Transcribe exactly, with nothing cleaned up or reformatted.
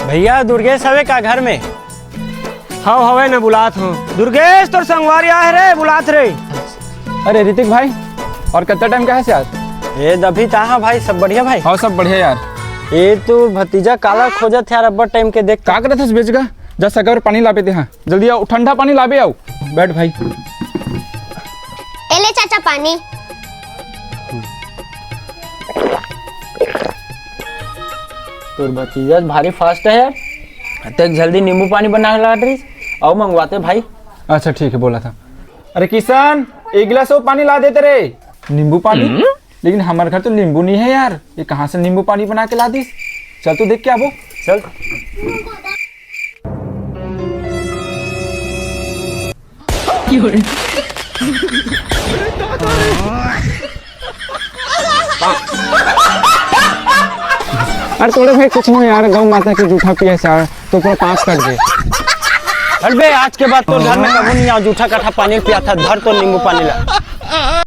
भैया, दुर्गेश हवे का घर में? हव, हवे न, बुलात हव। दुर्गेश, तोर संगवारी आए रे, बुलात रे। अरे ऋतिक भाई, अउ कतका टाइम के हस यार? ए, अभी त आहा भाई, सब बढ़िया भाई? हव, सब बढ़िया यार। ए, तोर भतीजा काला खोजत हे यार, अब्बड़ टाइम के देख। का करत हस बेचगा? जा सगा बर पानी लाबे तेहा। जल्दी आव, ठंडा पानी लाबे आव। बैठ भाई। ए ले चाचा पानी। तोर भतीजा भारी fast हे यार। तेक जल्दी नींबू पानी बना के ला रहिस। आव मंगवाते भाई। अच्छा ठीक हे, बोलत हव। अरे किशन, एक गिलास अउ पानी ला देते रे। नींबू पानी? हम्म? लेकिन हमर घर तो नींबू नइ हे यार, ये कहाँ से नींबू पानी बना के ला दिस? चल तो देख के आबो। चल। अरे तोरे भाई कुछ नहीं यार, गौ माता के जूठा पिए से यार, तो पूरा पाँच कट गए। हट बे, आज के बाद तोर घर में कभू नहीं आव, जूठा कट्ठा पानी पियाथंव, धर तोर नींबू पानी ला।